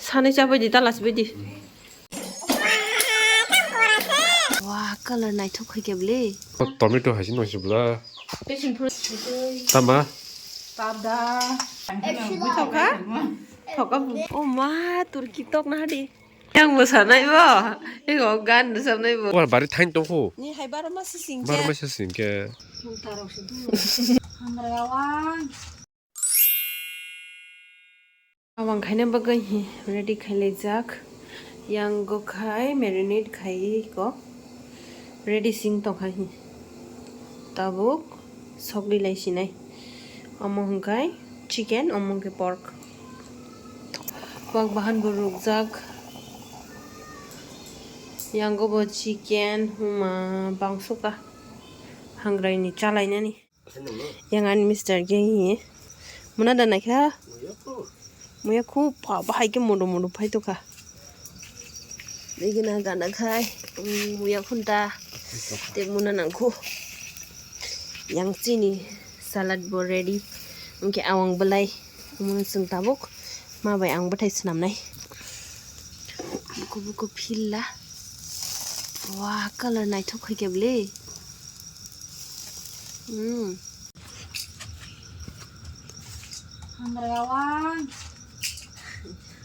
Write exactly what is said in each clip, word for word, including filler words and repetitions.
Sanai chabai di, tala sibai di. Wah, color naithok khai khe bwle. Tomato hai se nang se bwla. Tama? Tabda. Thoka? Thoka. O ma, Turki tok na di. Yang bo sanai bo. Ego gan sanai bo. Wah, bari thain tong kho. Ni hai baro ma sising. Baro ma sising khe. Hamra awang. Awang khaina bagwi hi ready khai laijak. Yang go khai marinate khai ko ready sing tong kha hi. Tabuk sokdi lai sinai. Omo hwnkhe chicken, omo hwnkhe pork. Pork bahan bo rukjak. Yang go bo chicken huma bangsuka hangrai ni chalainani. Yang ani mister khe hi muna da naikha. Muya khu pa bahai khe modo modo phai tokha. Degina gana khai muya khunta te muna nangkhu. Yang chini salad bo ready. Hwnkhe awang belai muna chwng tabuk ma bai ang bwthai swnamnai. Buku buku philla. Wah, color naithok khai khe bwle. Hmm. Hangrai awang.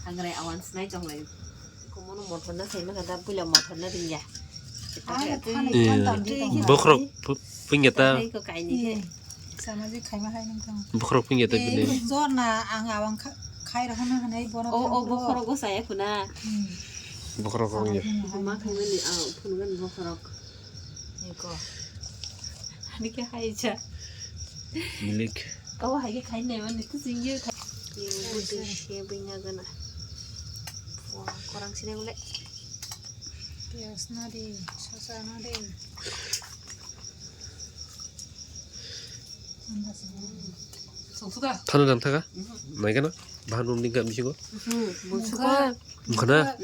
Hangrai awang sinai chonglai. Kumono mothor na sai maka da puila mothor na ringya. Bokhorok pingya ta. Sama je khaima hai nang tang. Bokhorok pingya ta bini. Jor na ang awang khai rokna hanai bono. O o bokhorok go saya khuna. Bokhorok ko ya. Ma khaimani a phungan bokhorok. Niko. Ani khe hai cha. Milik. Kawa hai khe khai nai mani tu sing ye. Ye budi she binya gana. Wah, korang sini mulai. Pias nadi, sasa nadi. Thana dam thaka? Nai gana? Bahan bom dingka bisingo? Musuka. Mukana?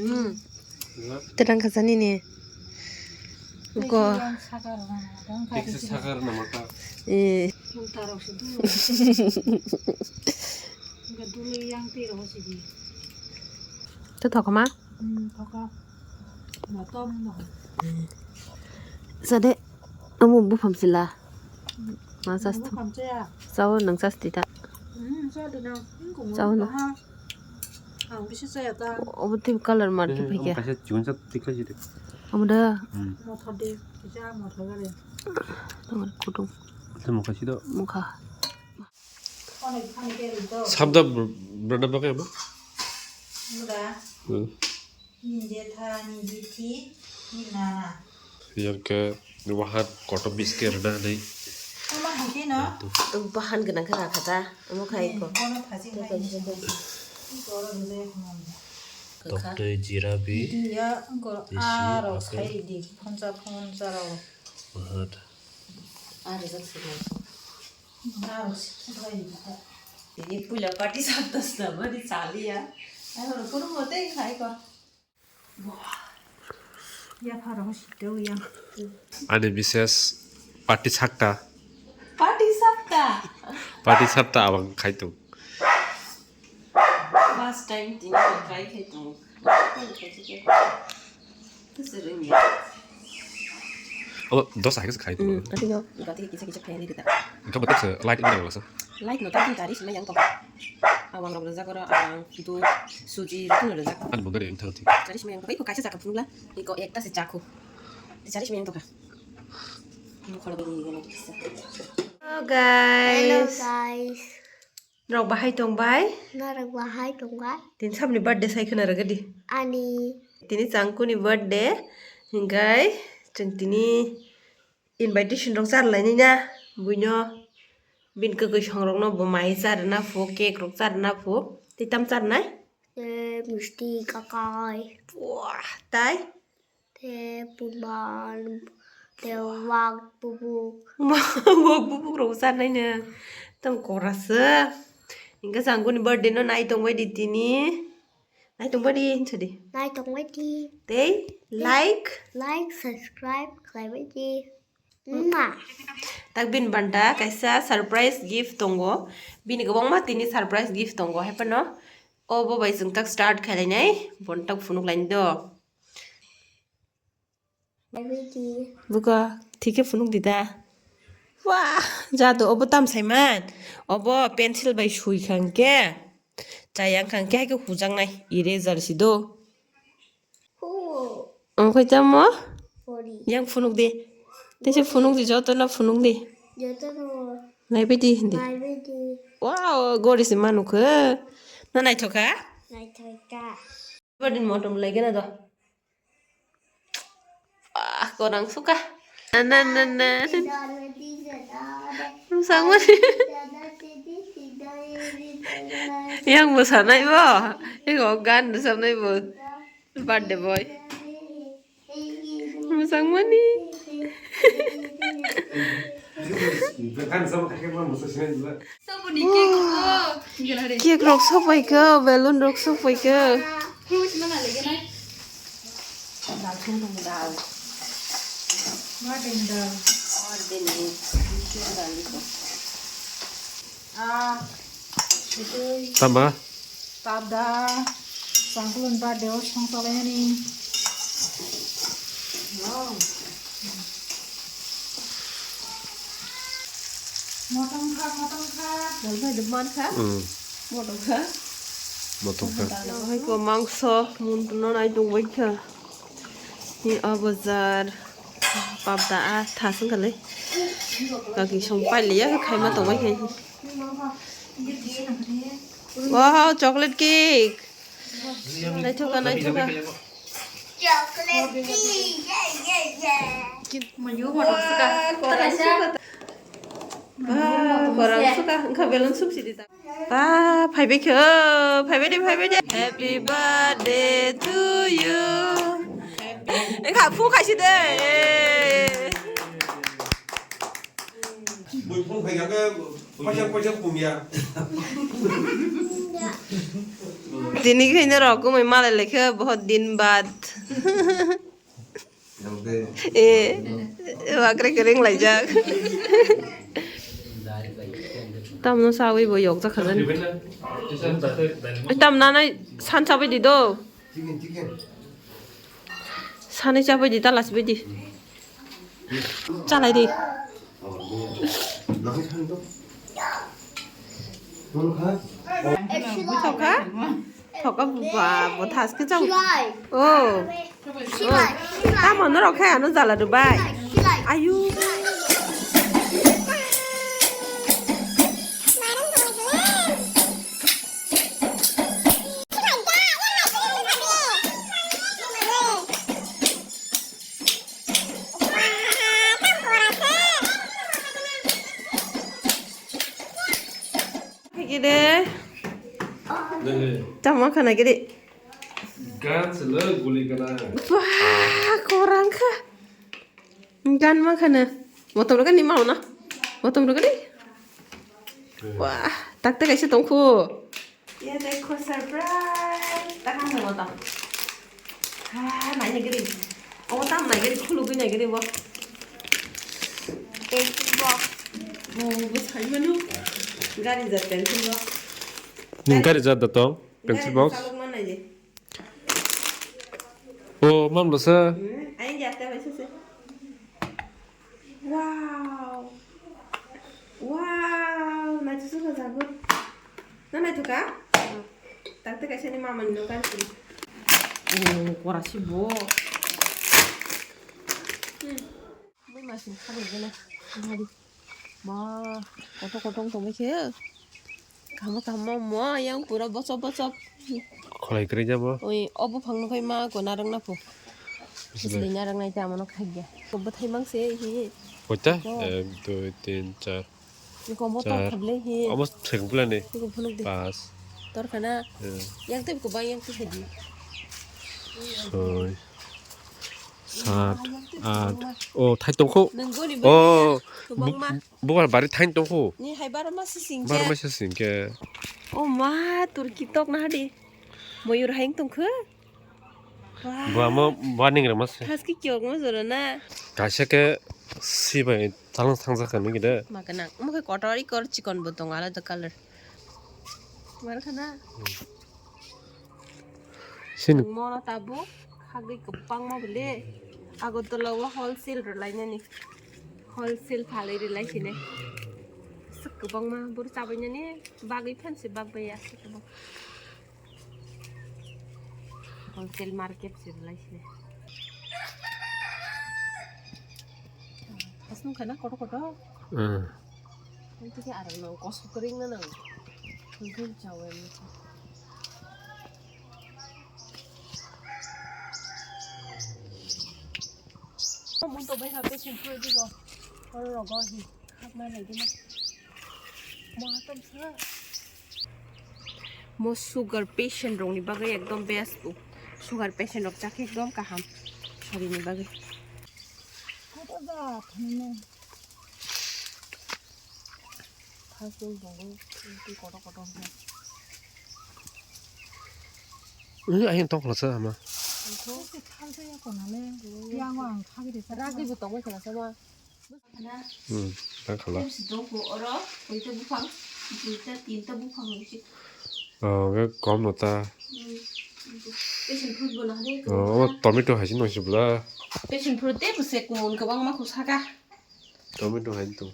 Terang kasani ne. Ko. Sakar nama ta. Eh. Tarok sidu. Dulu yang tiro sidi. Te thokma? Hmm, thoka. Matom no. Sade, amo bupham sila. Ma sas. Bupham chaya. Sao nang sas tita. Hmm, sao dina. Sao na. Ang bisi chaya ta. Obo tip color mar ki phikya. Kaisa chun sa tikha jide. Amo da. Mothor de, kisa mothor gare. Tongor kutung. Mukha sido. Mukha. Sabda branda bagwi ama? Muda. Hmm. Ni jetha, ni jithi, ni nana. Yang ke wahan koto biske rwna hinwi. Ama hake no? Bahan gwnang khe rakha ta, omo khai ko. Bono thajin khai ni. Tokte jira bi. Dia ko aro khai di, phonsa phonsa ro. Wahan. Aro jak sini. Ini puila party sabta sna mani chaliya. Ai horo kunu mote khai ko. Wah. Ya pharo siteo ya. Ani bises party sakta. Party sakta. Party sakta abang khaitung. First time tini try khai tongo. Abo dos hai khai tongo. Atino. Gati kisa kisa khai ni kita. Engka betul se light ini nang lasa. Light no tapi tari sima yang tong. Awang rok rejak oro awang dud suji rok no rejak. An bongari yang thang thik. Tari sima yang tong. Iko kaisa jaka phunugla. Iko ekta se jakhu. Tari sima yang tong ka. Hello guys. Rok bahai tong bai? Norok bahai tong bai? Tini sabni birthday sai khwna rwgwdi. Ani. Tini Changkuni birthday. Hinkhai chwng tini invitation rok charwlainai na buino. Bini kwkwi songrokno bo mai charwna phu, cake rok charwna phu. Tei tam charwnai? Tei misti kakai. Buah, tai? Te punban, te wak bubuk. Wak bubuk rok sanai no. Tong koraswk. Hingke Changkuni birthday no nai tongbai di tini. Nai tongbai di hinsa di. Nai tongbai di. Tei like. Like, subscribe khlaibai di. Mwah. Tak bini banda kaisa surprise gift tongo. Bini kwbangma tini surprise gift tongo. Haipano. Obo bai chwng tak start khailai nai, bon tak phunuk laini do. Buka, thike phunuk di da. Wah, jadu, obo tam saiman. Obo pencil bai sui khang ke. Chayang khang ke hai ke hujaknai eraser si do. Ang koi tamo? Yang phunuk di. Tese phunuk di, joto no phunuk di. Nai bidi hindi. Wow, gori si manu khe. Na nai thoka? Nai thoka. Badin motom lagi na do. Ah, korang suka. Na, na, na, na. Musang mani. Yang musanai bo. Yang ogan musanai bo. Birthday boy. Musang mani. Cake rok sok pai kho, balloon rok sok pai kho. Tama? Tabda, sangkulun birthday o song chalaini. Motong kha, motong kha. Dal bai dum man kha. Hmm. Motong kha. Motong kha. Hai ko mangso, mun tuno nai tong bai kha. Ni o bazar, pabda a thasung kale. Kaki song pai liya, khaima tong bai kha. Wow, chocolate cake. Naithoka, naithoka. Chocolate cake, yeah, yeah, yeah. Wah, korang suka. Wah, korang suka. Wngkha balloon suksi di ta. Wah, phaibai kho, phaibai di, phaibai di. Happy birthday to you. Wngkha phung khaisi de. Tini khaino rok kumui malai laikha bahut din baad. Eh, wakre kering laijak. Tamno sawi bo yok jakha jani. Tam nanai san sawi di do. Chicken, chicken. Sani chabai di, talas bai di. Chalai di. Thoka? Thoka ba, bo thas ke chao. Oh. Tamo no rok khai ano jala Dubai. Ayu. Gede. Tamo khana gede. Gan selo guli kana. Wah, korang kha. Gan ma khana. Motom rok ni mau na. Motom rok ni. Wah, tak tak kaisa tongkhu. Ya dekho surprise. Takang mo ta. Ha, nai nai giri. O tam nai giri, khulugwi nai giri bo. Pencil box. Oh, bo sai manu. Gari jat pencil box. Ning gari jat da tong? Pencil box. Saluk man nai je. Oh, mam lo sa. Aing jat ta bai sa se. Wow. Wow, naithoksukha jago. Na naithoka? Takte kaisa ni mama ni no gan sini. Oh, kora si bo. Hmm. Bui masing khabe gana. Bari. Ma, koto koto tong khe. Kamo kamo mo yang pura bosok bosok. Kholai kwrwi jabo. Oi, obo phang no khai ma ko narang na pho. Sini narang nai ta mono khai ya. Ko bwthai mang se hi. Koita? Ko. Ek, dui, tin, char. Ko mo tor khable hi. Obo thek bula ni. Ko phunuk de. Pas. Tor khana. Eh. Yang te ko ba yang te di. Soi. Sat, at. Oh, thai tongkho. Nang goni. Oh, ba. Bubar bari thain tongkho. Ni hai baro ma sising. Baro ma sising ke. Oh ma, tur kitok na di. Moyur haing tongkho. Wah. Bua mo, bua ning rama se. Thaski kiok mo jora na. Kaisa ke si bai talang thangja kanu gide. Ma kanang. Mo ke kotori kor chikon bo tong ala the color. Mar khana. Hmm. Sini. Mono tabuk khagwi kwbangma bole. Agartala o wholesale rwlainani. Wholesale phalwi rwlai sini. Swk kwbangma buru chabainani bagwi phansi bak bai ya. Wholesale market se rwlai sini. Aswk khana kotor kotor. Hmm. Tei khe arang nang kosok kwrwngna nang. Tei khe chawi. Omo to bai ha patient phui di go. Oro rogo hi. Khakma nai di na. Mo hatam sa. Mo sugar patient rokni bagwi ekdom best bo. Sugar patient rok chakhe ekdom kaham. Sorini bagwi. Kotor ja thani. Thasung tongo, tei kotor kotor khe. Ini ayang tong khlasa ama. Tei thal jaya konale, yang ang khagri sa. Ragwi bo tongwi khlasa ma. Hmm, tang khala. Tei si dongko oro, tei buphang, duita, tinta buphang ni si. Oh, ge kom no ta. Hmm. Passion fruit bo na hade. Oh, tomato hai si no si bla. Passion fruit te bwse kumun kwbangma kho saka. Tomato hai to.